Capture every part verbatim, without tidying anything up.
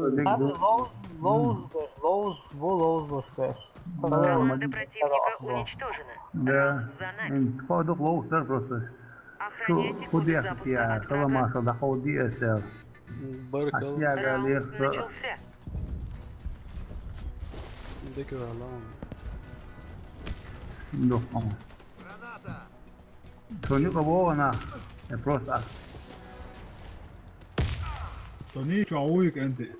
Лоуз, лоуз, лоуз, лоуз, лоуз. Команда противника уничтожена. Да. За нами. Походу, лоуз, да, просто. Охраняйте коды запуска от врага. Баркал. Раунд начался. Дикий валан. Граната. Тони кого она? Я просто. Тони, чё, уик, энди?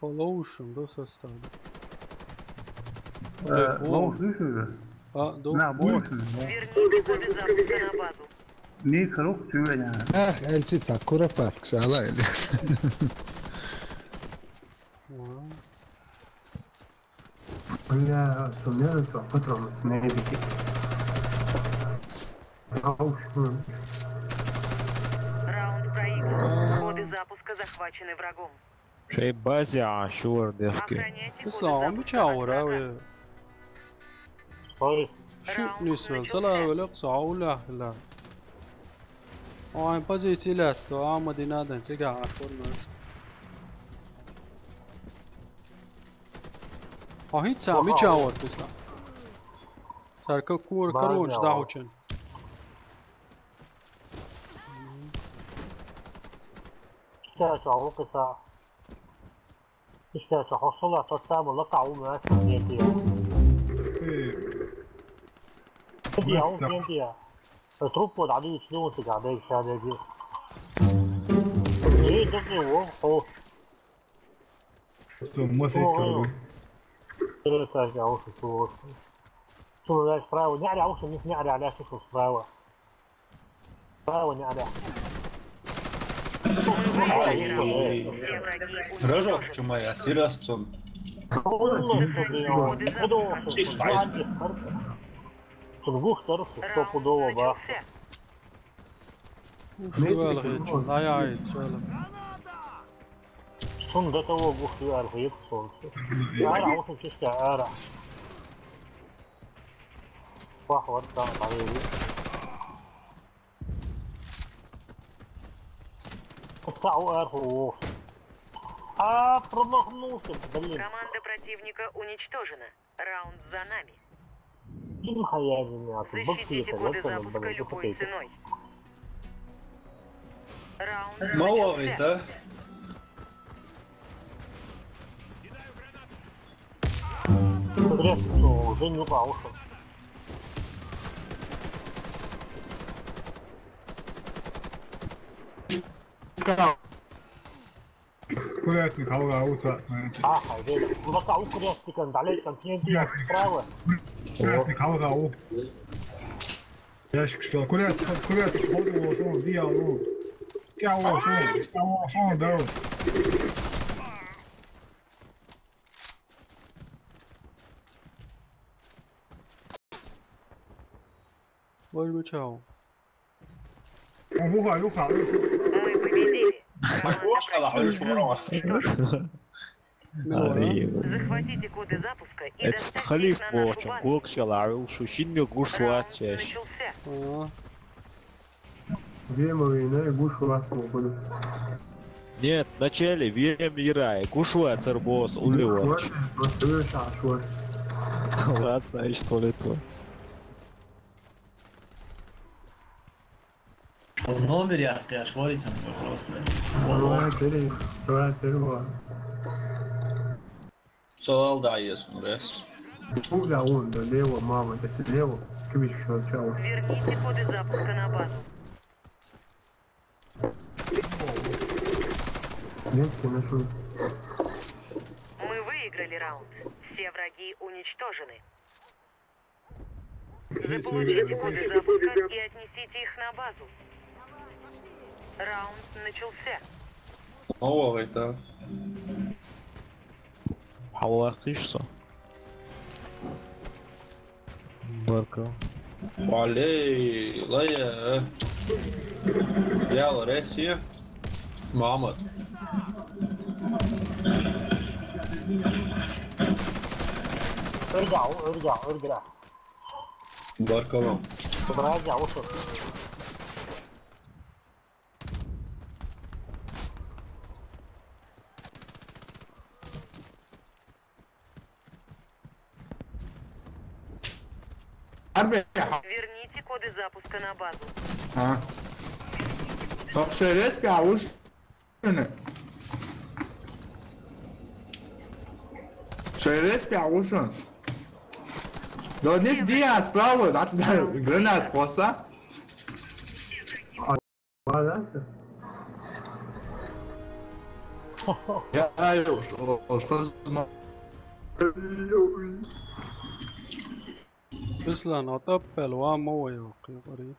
Лоушен, да, состав. Э, лоушен, слышишь? А, да. На, больше, да. Верните коды запуска на базу. Ник рук чуя. Ах, эльчи цакура паткшала эли. Бля, сумел, что потом с медики. Раунд проигран. Коды запуска захвачены врагом. Шей базе а шуар дехке. Охраняйте коды запуска от врага. Ой. Шут нисвел, сала велек саула хила. Ой, позиция ласт, то а Мадинадан, чега а форма. А хит сами чавар писа. Сарка кур, короче, да, очень. Сейчас, а, окей, так. Иштта хӀоршал а тӀатта ма лакха а ву маьрша дентия. Дентия, ву дентия. Труппа дӀадуьйцуш луунтиг а дайша дерги. Э, дакъи ву, хо. Что, масик калу? Перетаж а ву, что. Что, справа, не аря, ву, что, не аря, а что, справа. Рожок чумая, сирас цун. Чиш тай. Цун гуш тарас, стопудово ба. Ай, ай, чула. Цун до того гуш юар хит цун. Ара, вот чишка, ара. Вах, вот там, поверь. Стал арху. А, промахнулся, блин. Команда противника уничтожена. Раунд за нами. Ким хаяжин я, бак. Защитите коды запуска любой ценой. Раунд начался. Мало это. Смотри, что уже не упал. Курятник халга уца, смотри. Аха, вели. Мака у курятника далеко, там Т Н Т справа. Курятник халга у. Ящик что? Курятник, курятник, ходу вошёл, дьявол. Кя вошёл? Кя вошёл, да? Возьму чао. О, вуха, вуха, вуха. Мы победили. Кошка, ла, хорошо. Захватите коды запуска и доставьте их на нашу базу. Халиф бочон, кошка, ла, шо шинне гуш вачеш. Раунд начался. Вема вийна, гуш вац мукъуна. Нет, вначале вем ирай, гуш вацар бос, улли вач. Гуш вац, гуш вац. Ладно, и что ли то? В номере, ахъяш, варится просто. Давай, бери, давай, бери. Салал да есть, ну, раз. Куда он, да, лево, мама, да, лево. Квич, чао. Верните коды запуска на базу. Вместе нашел. Мы выиграли раунд. Все враги уничтожены. Заполучите коды запуска и отнесите их на базу. Раунд начался. Нового это. Хавлар кышса. Барка. Валей, лая. Ял, Россия. Мамат. Өргә, өргә, өргә. Баркалам. Бразя, ушыр. Арбе, Верните коды запуска на базу. а. Вообще, респи, а уж. Шерес пя ушен. Доднис диас, право, да, да, гранат хоса. Ладно. Я, я, что, что за... Ruslan, oot õppelu ammu ja okei, pari.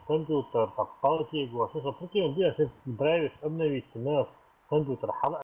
Компьютер, так, палки, Гоша, что ты делаешь, драйвишь, обновить, у нас компьютер, хала,